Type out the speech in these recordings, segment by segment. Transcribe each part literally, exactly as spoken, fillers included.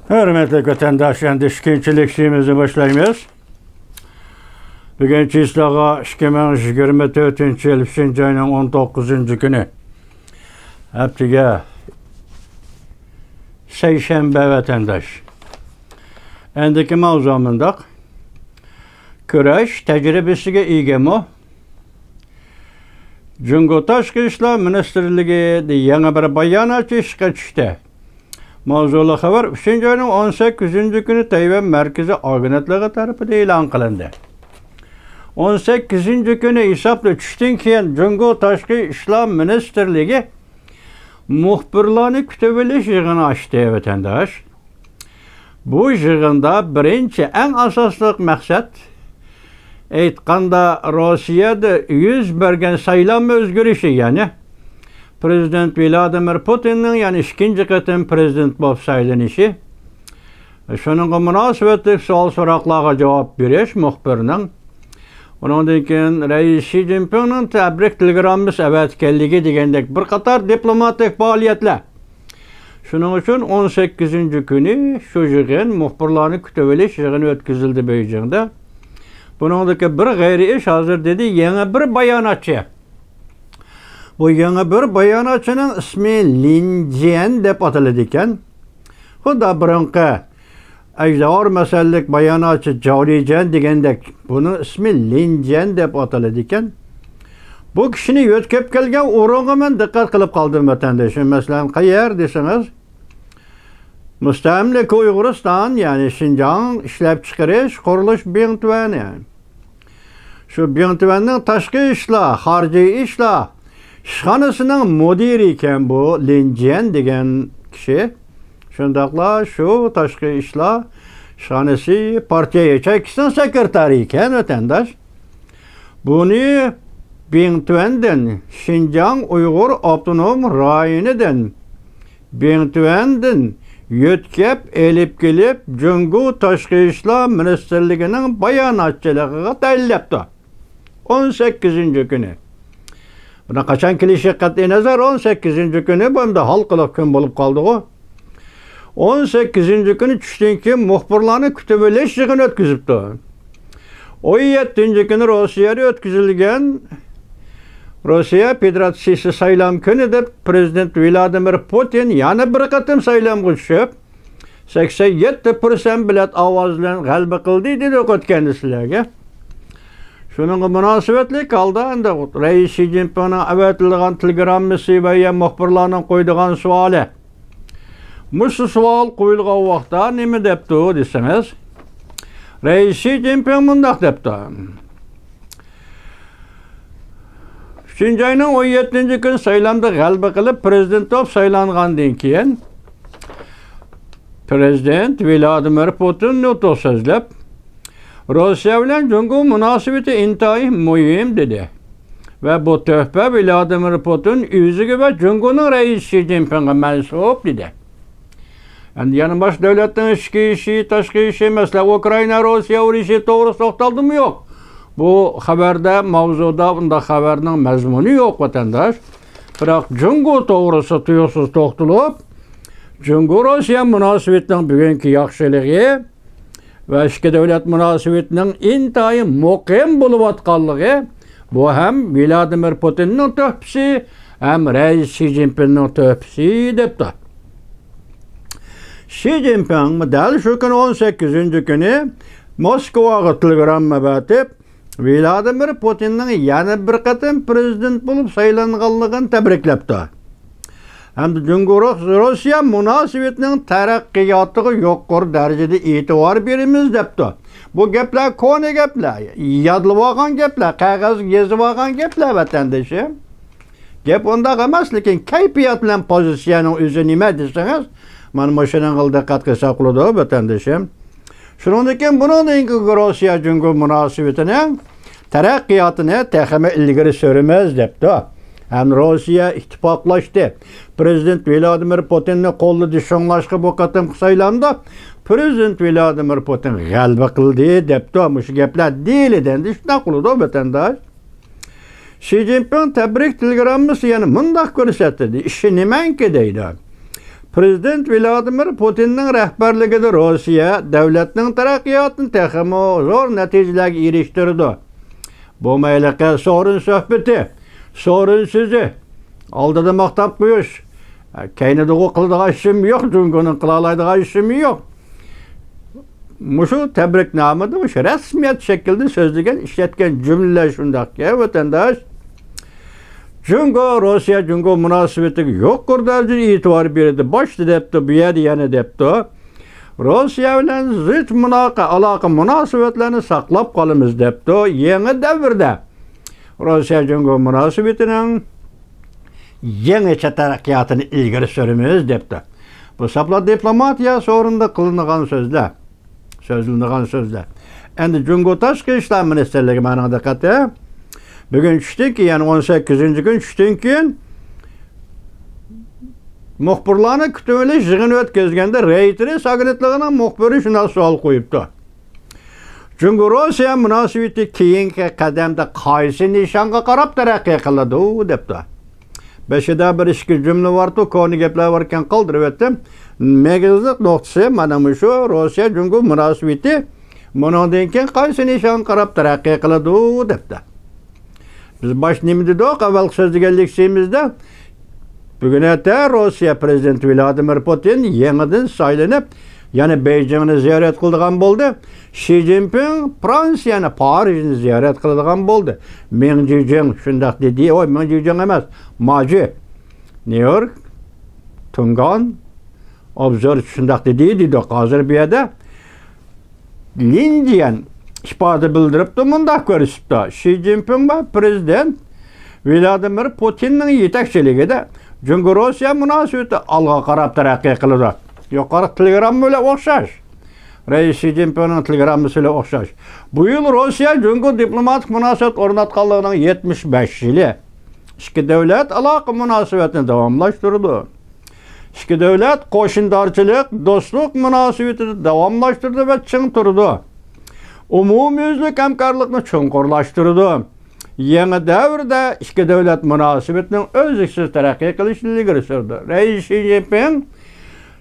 ھۆرمەتلىك ۋەتەنداش، ئەمدى ئىككىنچى لېكسىيىمىزنى باشلايمىز. بۈگۈن چىسلاغا ئىككى مىڭ يىگىرمە تۆتىنچى يىل ئۈچىنچى ئاينىڭ ئون توققۇزىنچى كۈنى. ھەپتىگە سەيشەنبە ۋەتەنداش. ئەندىكى ماۋزۇ مۇنداق. كۈرەش تەجرىبىسىگە ئىگىمۇ؟ جۇڭگو تاشقى ئىشلار مىنىستىرلىكى يېڭى بىر باياناتچە ئىشقا چۈشتى. ماۋزۇلۇق خەۋەر ئۈچىنچى ئاينىڭ ئون سەككىزىنچى كۈنى تەيۋەن مەركىزىي ئاگېنتلىقى تەرىپىدىن ئېلان قىلىندى. ئون سەككىزىنچى كۈنى ھېسابتا چۈشتىن كېيىن جۇڭگو تاشقى ئىشلار مىنىستىرلىكى مۇخبىرلارنى كۈتۈۋېلىش يىغىنى ئاچتى، ۋەتەنداش. بۇ يىغىندا بىرىنچى، ئەڭ ئاساسلىق مەقسەت، ئېيتقاندا، روسىيەدە يۈز بەرگەن سايلام ئۆزگىرىشى، يەنى پرېزىدېنت ۋلادىمىر پۇتىننىڭ يەنە ئىككىنچى قېتىم پرېزىدېنت بولۇپ سايلىنىشى، شۇنىڭغا مۇناسىۋەتلىك سوئال-سوراقلارغا جاۋاب بېرىش مۇخبىرنىڭ، ئۇنىڭدىن كېيىن رەئىس شى جىنپىڭنىڭ تەبرىك تېلېگراممىسى ئەۋەتكەنلىكى دېگەندەك بىر قاتار دىپلوماتىك پائالىيەتلەر. شۇنىڭ ئۈچۈن ئون سەككىزىنچى كۈنى شۇ يىغىن، مۇخبىرلارنى كۈتۈۋېلىش يىغىنى ئۆتكۈزۈلدى بېيجىڭدا. بۇنىڭدىكى بىر غەيرىي ئىش، ھازىر دېدى، يېڭى بىر باياناتچى. بۇ يېڭى بىر باياناتچىنىڭ ئىسمى لىن جيەن دەپ ئاتىلىدىكەن. خۇدا بۇرۇنقى ئەجدىھا مەسەللىك باياناتچى جاۋ لىجيەن دېگەندەك، بۇنىڭ ئىسمى لىن جيەن دەپ ئاتىلىدىكەن. بۇ كىشىنى يۆتكەپ كەلگەن ئورۇنغا مەن دىققەت قىلىپ قالدىم، ۋەتەندىشىم. مەسىلەن، قەيەر دېسىڭىز، مۇستەملىكە ئۇيغۇرىستان، يەنى شىنجاڭ ئىشلەپچىقىرىش قۇرۇلۇش بىڭتۈەنى. شۇ بىڭتۈەننىڭ تاشقى ئىشلار، خارىجىي ئىشلار ئىشخانىسىنىڭ مۇدىرى ئىكەن بۇ لىن جيەن دېگەن كىشى. شۇنداقلا شۇ تاشقى ئىشلار ئىشخانىسى پارتىيە ياچېيكىسىنىڭ سېكرېتارى ئىكەن، ۋەتەنداش. بۇنى بىڭتۈەندىن، شىنجاڭ ئۇيغۇر ئاپتونوم رايونىدىن، بىڭتۈەندىن يۆتكەپ ئېلىپ كېلىپ، جۇڭگو تاشقى ئىشلار مىنىستىرلىكىنىڭ باياناتچىلىقىغا تەيىنلەپتۇ. ئون سەككىزىنچى كۈنى. بۇنىڭ قاچان كېلىشى قەتئىي نەزەر، ئون سەككىزىنچى كۈنى بۇ ئەمدى ھالقىلىق كۈن بولۇپ قالدىغۇ. ئون سەككىزىنچى كۈنى چۈشتىن كېيىن مۇخبىرلارنى كۈتۈۋېلىش يىغىنى ئۆتكۈزۈپتۇ. ئون يەتتىنچى كۈنى روسىيەدە ئۆتكۈزۈلگەن روسىيە فېدېراتسىيىسى سايلام كۈنى دەپ پرېزىدېنت ۋلادىمىر پۇتىن يەنە بىر قېتىم سايلامغا چۈشۈپ، سەكسەن يەتتە پىرسەنت بېلەت ئاۋاز بىلەن غەلىبە قىلدى دېدۇق ئۆتكەندە سىلەرگە. شۇنىڭغا مۇناسىۋەتلىك ھالدا ئەمدى رەئىس شى جىنپىڭنىڭ ئەۋەتىلىدىغان تېلېگراممىسى ۋە يا مۇخبىرلارنىڭ قويىدىغان سوئالى. مۇشۇ سوئال قويۇلغان ۋاقىتتا نېمە دەپتۇ دېسىڭىز، رەئىس شى جىنپىڭ مۇنداق دەپتۇ. ئۈچىنچى ئاينىڭ ئون يەتتىنچى كۈنى سايلامدا غەلىبە قىلىپ، پرېزىدېنت بولۇپ سايلانغاندىن كېيىن، پرېزىدېنت ۋلادىمىر پۇتىن نۇتۇق سۆزلەپ، روسىيە بىلەن جۇڭگو مۇناسىۋىتى ئىنتايىن مۇھىم، دېدى. ۋە بۇ تۆھپە ۋلادىمىر پۇتىن ئۆزىگە ۋە جۇڭگونىڭ رەئىسى شى جىنپىڭغا مەنسۇپ، دېدى. ئەمدى يەنە باشقا دۆلەتنىڭ ئىچكى ئىشى، تاشقى ئىشى، مەسىلەن، ئۇكرائىنا، روسىيە ئۇرۇشى توغرىسىدا توختالدىمۇ يوق. بۇ خەۋەردە، ماۋزۇدا ئۇنداق خەۋەرنىڭ مەزمۇنى يوق، ۋەتەنداش. بىراق جۇڭگو توغرىسىدا تۇيۇقسىز توختىلىپ، جۇڭگو روسىيە مۇناسىۋىتىنىڭ بۈگۈنكى ياخشىلىقى، ۋە ئىككى دۆلەت مۇناسىۋىتىنىڭ ئىنتايىن مۇقىم بولۇۋاتقانلىقى، بۇ ھەم ۋلادىمىر پۇتىننىڭ تۆھپىسى، ھەم رەئىس شى جىنپىڭنىڭ تۆھپىسى، دەپتۇ. شى جىنپىڭ دەل شۇ كۈنى، ئون سەككىزىنچى كۈنى موسكۋاغا تېلېگرامما ئەۋەتىپ، ۋلادىمىر پۇتىننىڭ يەنە بىر قېتىم پرېزىدېنت بولۇپ سايلانغانلىقىنى تەبرىكلەپتۇ. ھەمدە جۇڭگو روسىيە مۇناسىۋىتىنىڭ تەرەققىياتىغا يۇقىرى دەرىجىدە ئېتىبار بېرىمىز دەپتۇ. بۇ گەپلەر كونا گەپلەر، يادلىۋالغان گەپلەر، قەغەزگە يېزىۋالغان گەپلەر، ۋەتەندىشىم. گەپ ئۇنداق ئەمەس، لېكىن كەيپىيات بىلەن پوزىتسىيەنىڭ ئۆزى نېمە دېسىڭىز، مانا مۇشۇنىڭغا دىققەت قىلساق بولىدۇ، ۋەتەندىشىم. شۇنىڭدىن كېيىن بۇنىڭدىن كېيىنكى روسىيە جۇڭگو مۇناسىۋىتىنىڭ تەرەققىياتىنى تېخىمۇ ئىلگىرى سۈرىمىز دەپتۇ. ھەم روسىيە ئىتتىپاقلاشتى. پرېزىدېنت ۋلادىمىر پۇتىننى قوللىدى. شۇڭلاشقا بۇ قېتىمقى سايلامدا پرېزىدېنت ۋلادىمىر پۇتىن غەلىبە قىلدى دەپتۇ. مۇشۇ گەپلەر دېيىلىدۇ ئەمدى، شۇنداق بولىدۇ، ۋەتەنداش. شى جىنپىڭ تەبرىك تېلېگراممىسى يەنە مۇنداق كۆرسەتتى، ئىشىنىمەنكى دەيدۇ. پرېزىدېنت ۋلادىمىر پۇتىننىڭ رەھبەرلىكىدە روسىيە دۆلەتنىڭ تەرەققىياتىنى تېخىمۇ زور نەتىجىلەرگە ئېرىشتۈرىدۇ. بۇ مەيلىقى سورۇن سۆھبىتى، سورۇن سۆزى، ئالدىدا ماختاپ قويۇش، كەينىدىغۇ قىلىدىغان ئىشىم يوق، جۇڭگونىڭ قىلالايدىغان ئىشىمۇ يوق. مۇشۇ تەبرىكنامىدا مۇشۇ رەسمىيەت شەكلىدە سۆزلىگەن، ئىشلەتكەن جۈملىلەر شۇنداقكەن، ۋەتەنداش. جۇڭگو، روسىيە جۇڭگو مۇناسىۋىتىگە يۇقىرى دەرىجىدە ئېتىبار بېرىدۇ. باشتا دەپتۇ، بۇ يەردە يەنە دەپتۇ. روسىيە بىلەن زىچ مۇناقە-، ئالاقە مۇناسىۋەتلەرنى ساقلاپ قالىمىز دەپتۇ. يېڭى دەۋردە روسىيە جۇڭگو مۇناسىۋىتىنىڭ يېڭىچە تەرەققىياتىنى ئىلگىرى سۈرىمىز دەپتۇ. بۇ ساپلا دىپلوماتىيە سورۇنىدا قىلىنغان سۆزلەر، سۆزلىنىدىغان سۆزلەر. ئەمدى جۇڭگو تاشقى ئىشلار مىنىستىرلىكى، مانا دىققەت، بۈگۈن چۈشتىن كېيىن، يەنى ئون سەككىزىنچى كۈن چۈشتىن كېيىن مۇخبىرلارنى كۈتۈۋېلىش يىغىنى ئۆتكۈزگەندە، رەيتېرس ئاگېنتلىقىنىڭ مۇخبىرى شۇنداق سوئال قويۇپتۇ. جۇڭگو روسىيە مۇناسىۋىتى كېيىنكى قەدەمدە قايسى نىشانغا قاراپ تەرەققىي قىلىدۇ؟ دەپتۇ. بېشىدا بىر ئىككى جۈملە بارتۇ، كونا گەپلەر باركەن، قالدۇرۇۋەتتىم. مېغىزلىق نۇقتىسى مانا مۇشۇ، روسىيە جۇڭگو مۇناسىۋىتى مۇنىڭدىن كېيىن قايسى نىشانغا قاراپ تەرەققىي قىلىدۇ؟ دەپتۇ. بىز باش نېمە دېدۇق؟ ئەۋۋەلقى سۆزلىگەن لېكسىيىمىزدە، بۈگۈن ئەتە روسىيە پرېزىدېنتى ۋلادىمىر پۇتىن يېڭىدىن سايلىنىپ، يەنە بېيجىڭنى زىيارەت قىلىدىغان بولدى. شى جىنپىڭ فرانسىيەنى، پارىژنى زىيارەت قىلىدىغان بولدى. مېڭ جىجىڭ شۇنداق دېدى، ئوي، مېڭ جىجىڭ ئەمەس، ماجى، نيۇ يورك، تۇڭگان، ئوبزور شۇنداق دېدى دېدۇق. ھازىر بۇ يەردە لىن جيەن ئىپادە بىلدۈرۈپتۇ، مۇنداق كۆرسىتىپتۇ. شى جىنپىڭ ۋە پرېزىدېنت ۋلادىمىر پۇتىننىڭ يېتەكچىلىكىدە جۇڭگو روسىيە مۇناسىۋىتى ئالغا قاراپ تەرەققىي قىلىدۇ. يۇقىرىقى تېلېگرامما بىلەن ئوخشاش. رەئىس شى جىنپىڭنىڭ تېلېگراممىسى بىلەن ئوخشاش. بۇ يىل روسىيە جۇڭگو دىپلوماتىك مۇناسىۋەت ئورناتقانلىقىنىڭ يەتمىش بەش يىلى. ئىككى دۆلەت ئالاقە مۇناسىۋەتنى داۋاملاشتۇرىدۇ. ئىككى دۆلەت قوشنىدارچىلىق، دوستلۇق مۇناسىۋىتىنى داۋاملاشتۇرىدۇ ۋە چىڭ تۇرىدۇ. ئومۇميۈزلۈك ھەمكارلىقنى چوڭقۇرلاشتۇرىدۇ. يېڭى دەۋردە ئىككى دۆلەت مۇناسىۋىتىنىڭ ئۈزلۈكسىز تەرەققىي قىلىشىنى ئىلگىرى سۈردى. رەئىس شى جىنپىڭ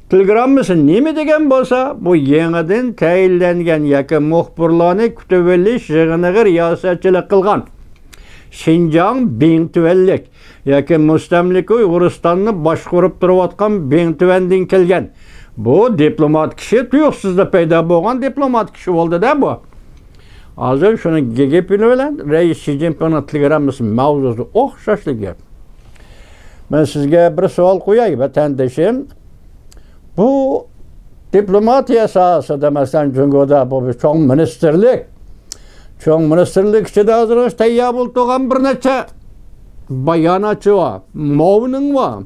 تېلېگراممىسى نېمە دېگەن بولسا، بۇ يېڭىدىن تەيىنلەنگەن ياكى مۇخبىرلارنى كۈتۈۋېلىش يىغىنىغا رىياسەتچىلىك قىلغان شىنجاڭ بىڭتۈەنلىك ياكى مۇستەملىكە ئۇيغۇرىستاننى باشقۇرۇپ تۇرۇۋاتقان بىڭتۈەندىن كەلگەن بۇ دىپلومات كىشى، تۇيۇقسىزلا پەيدا بولغان دىپلومات كىشى بولدى-دە بۇ. ھازىر شۇنىڭ گېپى بىلەن رەئىس شى جىنپىڭنىڭ تېلېگراممىسى ماۋزۇسى ئوخشاشلا گەپ. مەن سىزگە بىر سوئال قوياي، ۋەتەندىشىم. بۇ دىپلوماتىيە ساھەسىدە، مەسىلەن، جۇڭگودا بۇ بىر چوڭ مىنىستىرلىك، چوڭ مىنىستىرلىك ئىچىدە ھازىرغىچە تەييار بولۇپ تۇرغان بىر نەچچە باياناتچى بار. ماۋنىڭ بار،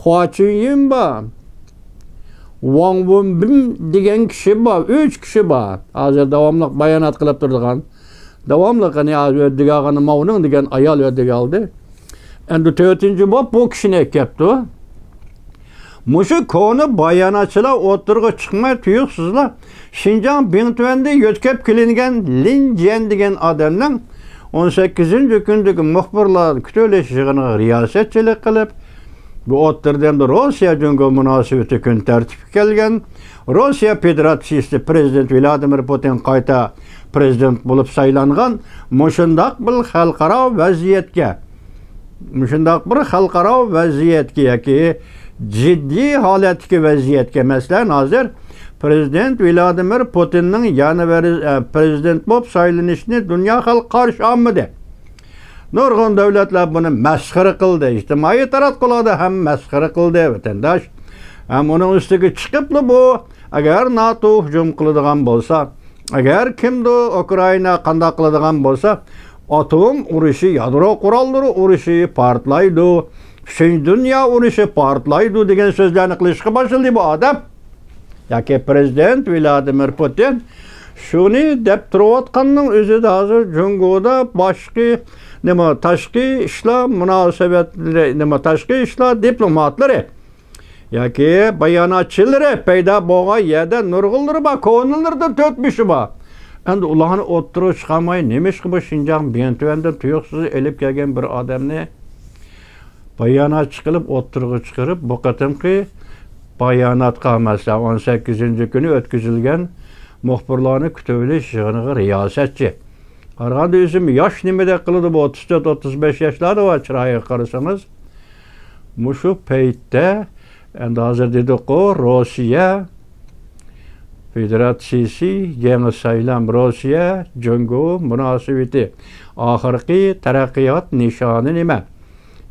خۇا چۈنيىن بار، ۋاڭ ۋېنبىن دېگەن كىشى بار، ئۈچ كىشى بار. ھازىر داۋاملىق بايانات قىلىپ تۇرىدىغان. داۋاملىق، يەنى، ھازىر ھۆددىگە ئالغان ماۋنىڭ دېگەن ئايال ھۆددىگە ئالدى. ئەمدى تۆتىنچى بولۇپ بۇ كىشىنى ئەكەپتۇ. مۇشۇ كونا باياناتچىلار ئوتتۇرىغا چىقماي، تۇيۇقسىزلا شىنجاڭ بىڭتۈەندىن يۆتكەپ كېلىنگەن لىن جيەن دېگەن ئادەمنىڭ ئون سەككىزىنچى كۈندىكى مۇخبىرلار كۈتۈۋېلىش يىغىنىغا رىياسەتچىلىك قىلىپ، بۇ ئوتتۇرىدا ئەمدى روسىيە جۇڭگو مۇناسىۋىتى كۈن تەرتىپكە كەلگەن. روسىيە فېدېراتسىيىسى پرېزىدېنت ۋلادىمىر پۇتىن قايتا پرېزىدېنت بولۇپ سايلانغان. مۇشۇنداق بىر خەلقئارا ۋەزىيەتكە، مۇشۇنداق بىر خەلقئارا ۋەزىيەتكە ياكى جىددىي ھالەتتىكى ۋەزىيەتكە، مەسىلەن، ھازىر پرېزىدېنت ۋلادىمىر پۇتىننىڭ يەنە بىر، ئە، پرېزىدېنت بولۇپ سايلىنىشىنى دۇنيا خەلقى قارشى ئالمىدى. نۇرغۇن دۆلەتلەر بۇنى مەسخىرە قىلدى. ئىجتىمائىي تاراتقۇلاردا ھەم مەسخىرە قىلدى، ۋەتەنداش. ھەم ئۇنىڭ ئۈستىگە چىقىپلا بۇ، ئەگەر ناتو ھۇجۇم قىلىدىغان بولسا، ئەگەر كىمدۇ ئۇكرائىنا قانداق قىلىدىغان بولسا، ئاتوم ئۇرۇشى، يادرو قوراللىرى ئۇرۇشى پارتلايدۇ، ئۈچىنچى دۇنيا ئۇرۇشى پارتلايدۇ دېگەن سۆزلەرنى قىلىشقا باشلىدى بۇ ئادەم. ياكى پرېزىدېنت ۋلادىمىر پۇتىن شۇنى دەپ تۇرۇۋاتقاننىڭ ئۆزىدە ھازىر جۇڭگودا باشقى، نېمە، تاشقى ئىشلار مۇناسىۋەتلىرى، نېمە، تاشقى ئىشلار دىپلوماتلىرى، ياكى باياناتچىلىرى پەيدا بولغان يەردە نۇرغۇنلىرى بار، كونىلىرىدىن تۆت بېشى بار. ئەمدى ئۇلارنى ئوتتۇرىغا چىقارماي، نېمىشقا بۇ شىنجاڭ بىڭتۈەندىن تۇيۇقسىز ئېلىپ كەلگەن بىر ئادەمنى باياناتچى قىلىپ ئوتتۇرىغا چىقىرىپ، بۇ قېتىمقى باياناتقا، مەسىلەن، ئون سەككىزىنچى كۈنى ئۆتكۈزۈلگەن مۇخبىرلارنى كۈتۈۋېلىش يىغىنىغا رىياسەتچى. قارىغاندا ئۆزۈم ياش نېمىدەك قىلىدۇ، بۇ ئوتتۇز تۆت، ئوتتۇز بەش ياشلاردا بار، چىرايىغا قارىسىڭىز. مۇشۇ پەيتتە ئەمدى ھازىر دېدۇققۇ، روسىيە فېدېراتسىيىسى، يېڭى سايلام، روسىيە، جۇڭگو مۇناسىۋىتى، ئاخىرقى تەرەققىيات نىشانى نېمە؟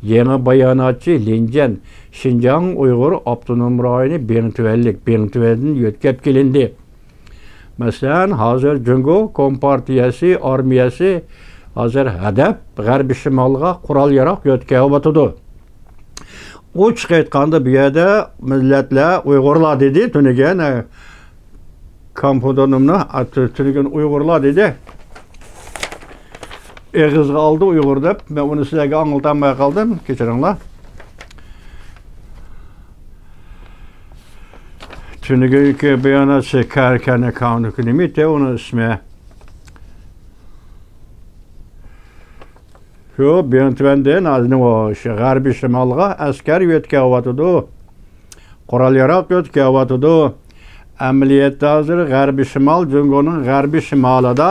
يېڭى باياناتچى لىن جيەن، شىنجاڭ ئۇيغۇر ئاپتونوم رايونى بىڭتۈەنلىك، بىڭتۈەندىن يۆتكەپ كېلىندى. مەسىلەن، ھازىر جۇڭگو كومپارتىيەسى، ئارمىيەسى ھازىر ھەدەپ غەربىي شىمالغا قورال-ياراغ يۆتكەۋاتىدۇ. ئوچۇق ئېيتقاندا، بۇ يەردە مىللەتلەر، ئۇيغۇرلار دېدى تۈنۈگۈن، ئە، كامپۇدونۇمنى، ئە، تۈ-، تۈنۈگۈن ئۇيغۇرلار دېدى. ئېغىزغا ئالدى ئۇيغۇر دەپ، مەن ئۇنى سىلەرگە ئاڭلىتالماي قالدىم، كەچۈرۈڭلار. تۈنۈگۈنكى باياناتچى كاركانا كاۋنۇكى نېمىتى ئۇنىڭ ئىسمى؟ شۇ بىڭتۈەندىن ھازىر شۇ غەربىي شىمالغا ئەسكەر يۆتكەۋاتىدۇ. قورال-ياراغ يۆتكەۋاتىدۇ. ئەمەلىيەتتە ھازىر غەربىي شىمال، جۇڭگونىڭ غەربىي شىمالىدا،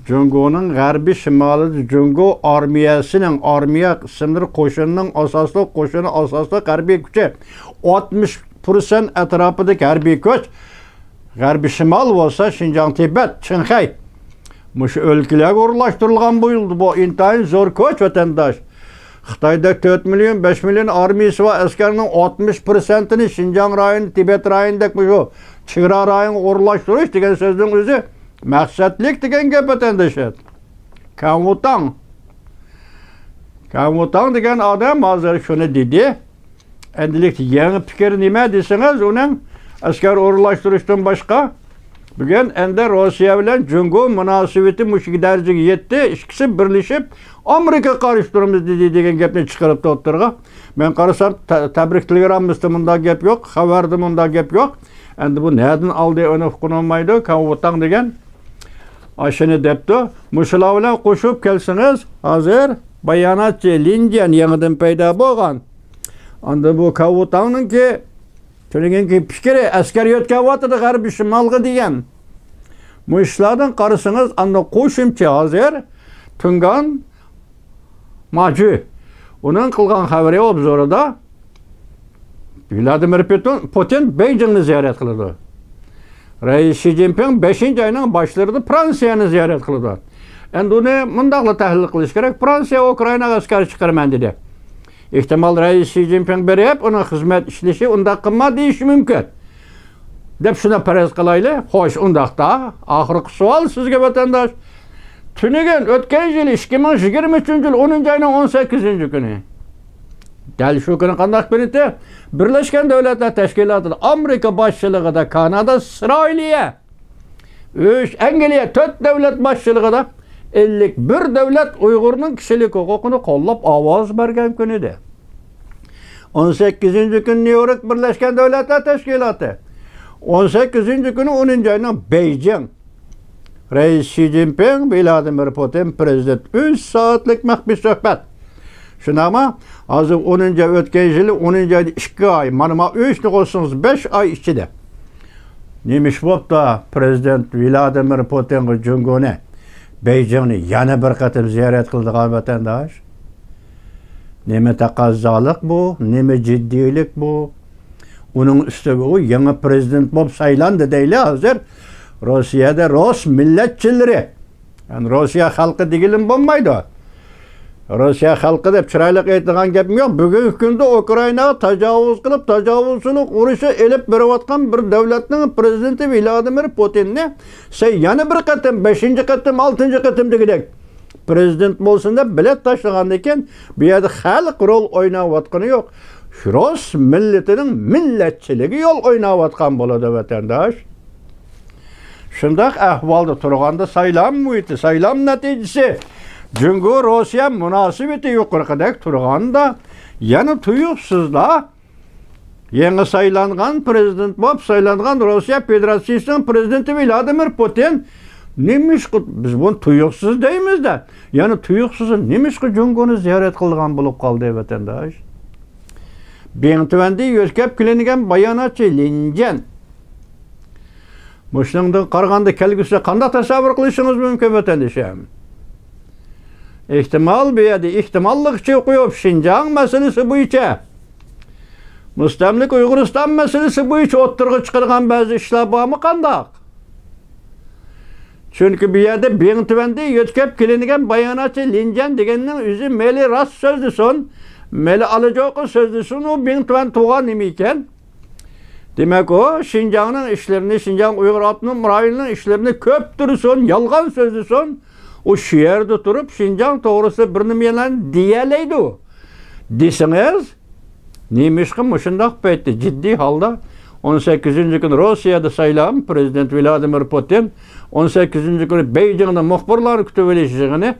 جۇڭگونىڭ غەربىي شىمالىدا جۇڭگو ئارمىيەسىنىڭ، ئارمىيە قىسىملىرى قوشۇنىنىڭ ئاساسلىق قوشۇنى، ئاساسلىق ھەربىي كۈچى، ئاتمىش پىرسەنت ئەتراپىدىكى ھەربىي كۈچ، غەربىي شىمال بولسا شىنجاڭ، تىبەت، چىڭخەي، مۇشۇ ئۆلكىلەرگە ئورۇنلاشتۇرۇلغان بۇ يىلدا. بۇ ئىنتايىن زور كۈچ، ۋەتەنداش. خىتايدەك تۆت مىليون، بەش مىليون ئارمىيىسى بار ئەسكەرنىڭ ئاتمىش پىرسەنتىنى شىنجاڭ رايونى، تىبەت رايونىدەك مۇشۇ چېگرا رايونغا ئورۇنلاشتۇرۇش دېگەن سۆزنىڭ ئۆزى مەقسەتلىك دېگەن گەپ، ۋەتەنداش. كاۋۇتاڭ. كاۋۇتاڭ دېگەن ئادەم ھازىر شۇنى دېدى. ئەمدىلىكتە يېڭى پىكىر نېمە دېسىڭىز، ئۇنىڭ ئەسكەر ئورۇنلاشتۇرۇشتىن باشقا، بۈگۈن ئەمدى روسىيە بىلەن جۇڭگو مۇناسىۋىتى مۇشۇ دەرىجىگە يەتتى، ئىككىسى بىرلىشىپ ئامېرىكىغا قارشى تۇرىمىز دېدى دېگەن گەپنى چىقىرىپتۇ ئوتتۇرىغا. مەن قارىسام، تە-، تەبرىك تېلېگراممىسىدا مۇنداق گەپ يوق، خەۋەردە مۇنداق گەپ يوق. ئەمدى بۇ نەدىن ئالدى، ئۇنى ئۇقۇنۇلمايدۇ. كاۋۇتاڭ دېگەن ئاشۇنى دەپتۇ. مۇشۇلار بىلەن قوشۇپ كەلسىڭىز، ھازىر باياناتچى لىن جيەن يېڭىدىن پەيدا بولغان. ئاندىن بۇ كاۋۇتاڭنىڭكى تۈنۈگۈنكى پىكرى، ئەسكەر يۆتكەۋاتىدۇ غەربىي شىمالغا دېگەن. مۇشۇلاردىن قارىسىڭىز، ئاندىن قوشۇمچە ھازىر تۇڭگان ماجۈ ئۇنىڭ قىلغان خەۋىرى ئوبزورىدا ۋلادىمىر پۇتىن، پۇتىن بېيجىڭنى زىيارەت قىلىدۇ. رەئىس شى جىنپىڭ بەشىنچى ئاينىڭ باشلىرىدا فرانسىيەنى زىيارەت قىلىدۇ. ئەمدى ئۇنى مۇنداقلا تەھلىل قىلىش كېرەك. فرانسىيە ئۇكرائىناغا ئەسكەر چىقىرىمەن دېدى. ئېھتىمال، رەئىس شى جىنپىڭ بېرىپ، ئۇنىڭ خىزمەت ئىشلىشى ئۇنداق قىلما دېيىشى مۇمكىن. دەپ شۇنداق پەرەز قىلايلى. خوش، ئۇنداقتا، ئاخىرقى سوئال سىزگە، ۋەتەنداش. تۈنۈگۈن، ئۆتكەن يىل، ئىككى مىڭ يىگىرمە ئۈچىنچى يىل ئونىنچى ئاينىڭ ئون سەككىزىنچى كۈنى. دەل شۇ كۈنى قانداق كۈن ئىدى؟ بىرلەشكەن دۆلەتلەر تەشكىلاتىدا، ئامېرىكا باشچىلىقىدا، كانادا، ئىسرائىلىيە، ئۈچ، ئەنگلىيە، تۆت دۆلەت باشچىلىقىدا ئەللىك بىر دۆلەت ئۇيغۇرنىڭ كىشىلىك ھوقۇقىنى قوللاپ ئاۋاز بەرگەن كۈنى ئىدى. ئون سەككىزىنچى كۈنى نيۇ يورك بىرلەشكەن دۆلەتلەر تەشكىلاتى. ئون سەككىزىنچى كۈنى ئونىنچى ئاينىڭ بېيجىڭ. رەئىس شى جىنپىڭ، ۋلادىمىر پۇتىن پىرېزىدېنت ئۈچ سائەتلىك مەخپىي سۆھبەت. شۇنداقمۇ؟ ھازىر ئونىنچى ئاي ئۆتكەن يىلى، ئونىنچى ئايدا ئىككى ئاي، مانا، مانا ئۈچنى قوشسىڭىز بەش ئاي ئىچىدە. نېمە ئىش بوپتۇ؟ پىرېزىدېنت ۋلادىمىر پۇتىنغا جۇڭگونى، بېيجىڭنى يەنە بىر قېتىم زىيارەت قىلىدىغان ۋەتەنداش. نېمە تەقەززالىق بۇ؟ نېمە جىددىيلىك بۇ؟ ئۇنىڭ ئۈستىگە ئۇ يېڭى پىرېزىدېنت بولۇپ سايلاندى دەيلى ھازىر. روسىيەدە رۇس مىللەتچىلىرى، يەنى روسىيە خەلقى دېگىلىمۇ بولمايدۇ. روسىيە خەلقى دەپ چىرايلىق ئېيتىدىغان گەپمۇ يوق. بۈگۈنكى كۈندە ئۇكرائىناغا تاجاۋۇز قىلىپ، تاجاۋۇزچىلىق ئۇرۇشى ئېلىپ بېرىۋاتقان بىر دۆلەتنىڭ پىرېزىدېنتى ۋلادىمىر پۇتىننى سەن يەنە بىر قېتىم، بەشىنچى قېتىم، ئالتىنچى قېتىم دېگۈدەك پىرېزىدېنت بولسۇن دەپ بېلەت تاشلىغاندىن كېيىن، بۇ يەردە خەلق رول ئويناۋاتقىنى يوق. رۇس مىللىتىنىڭ مىللەتچىلىكى رول ئويناۋاتقان بولىدۇ، ۋەتەنداش. شۇنداق ئەھۋالدا تۇرغاندا، سايلام مۇھىتى، سايلام نەتىجىسى، جۇڭگو-روسىيە مۇناسىۋىتى يۇقىرىقىدەك تۇرغاندا، يەنە تۇيۇقسىزلا يېڭى سايلانغان پرېزىدېنت بولۇپ سايلانغان روسىيە فېدېراتسىيىسىنىڭ پرېزىدېنتى ۋلادىمىر پۇتىن نېمىشقا، بىز بۇنى تۇيۇقسىز دەيمىز-دە، يەنى تۇيۇقسىز نېمىشقا جۇڭگونى زىيارەت قىلىدىغان بولۇپ قالدى، ۋەتەنداش؟ بىڭتۈەندە يۆتكەپ كېلىنگەن باياناتچى لىن جيەن. مۇشۇنىڭدىن قارىغاندا كەلگۈسىدە قانداق تەسەۋۋۇر قىلىشىڭىز مۇمكىن، ۋەتەندىشىم؟ ئېھتىمال، بۇ يەردە ئېھتىماللىقچە قويۇپ، شىنجاڭ مەسىلىسى بويىچە، مۇستەملىكە ئۇيغۇرىستان مەسىلىسى بويىچە ئوتتۇرىغا چىقىدىغان بەزى ئىشلار بارمۇ قانداق؟ چۈنكى بۇ يەردە بىڭتۈەندە يۆتكەپ كېلىنگەن باياناتچى لىن جيەن دېگەننىڭ ئۆزى مەيلى راست سۆزلىسۇن، مەيلى ئالىجوقا سۆزلىسۇن، ئۇ بىڭتۈەن تۇغان نېمە ئىكەن؟ دېمەك، ئۇ شىنجاڭنىڭ ئىشلىرىنى، شىنجاڭ ئۇيغۇر ئاپتونوم رايونىنىڭ ئىشلىرىنى كۆپتۈرسۇن، يالغان سۆزلىسۇن، ئۇ شۇ يەردە تۇرۇپ شىنجاڭ توغرىسىدا بىر نېمىلەرنى دېيەلەيدۇ دېسىڭىز، نېمىشقا مۇشۇنداق پەيتتە جىددىي ھالدا ئون سەككىزىنچى كۈنى روسىيەدە سايلام پرېزىدېنت ۋلادىمىر پۇتىن، ئون سەككىزىنچى كۈنى بېيجىڭدا مۇخبىرلارنى كۈتۈۋېلىش يىغىنى،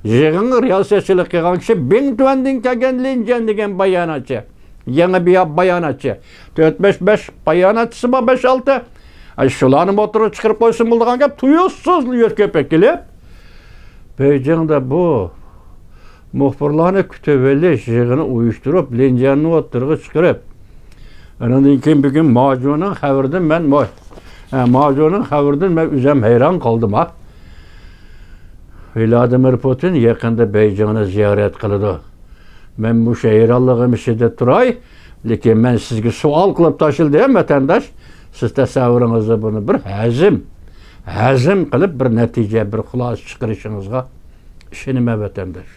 يىغىنغا رىياسەتچىلىك قىلغان كىشى بىڭتۈەندىن كەلگەن لىن جيەن دېگەن باياناتچى. يېڭى بىيا-، باياناتچى. تۆت بەش بەش باياناتچىسى بار، بەش ئالتە. ئاي، شۇلارنى ئوتتۇرىغا چىقىرىپ قويسۇن بولىدىغان گەپ، تۇيۇقسىز يۆتكەپ ئەكېلىپ، بېيجىڭدا بۇ مۇخبىرلارنى كۈتۈۋېلىش يىغىنى ئۇيۇشتۇرۇپ، لىن جيەننى ئوتتۇرىغا چىقىرىپ، ئاندىن كېيىن بۈگۈن ماجۇنىڭ خەۋىرىدىن مەن مو-، ھە، ماجۇنىڭ خەۋىرىدىن مەن ئۆزۈم ھەيران قالدىم، ھا. ۋلادىمىر پۇتىن يېقىندا بېيجىڭنى زىيارەت قىلىدۇ. مەن مۇشۇ ھەيرانلىقىم ئىچىدە تۇراي، لېكىن مەن سىزگە سوئال قىلىپ تاشلىدىم، ۋەتەنداش. سىز تەسەۋۋۇرىڭىزدا بۇنى بىر ھەزىم، ھەزىم قىلىپ، بىر نەتىجە، بىر خۇلاسە چىقىرىشىڭىزغا ئىشىنىمەن، ۋەتەنداش.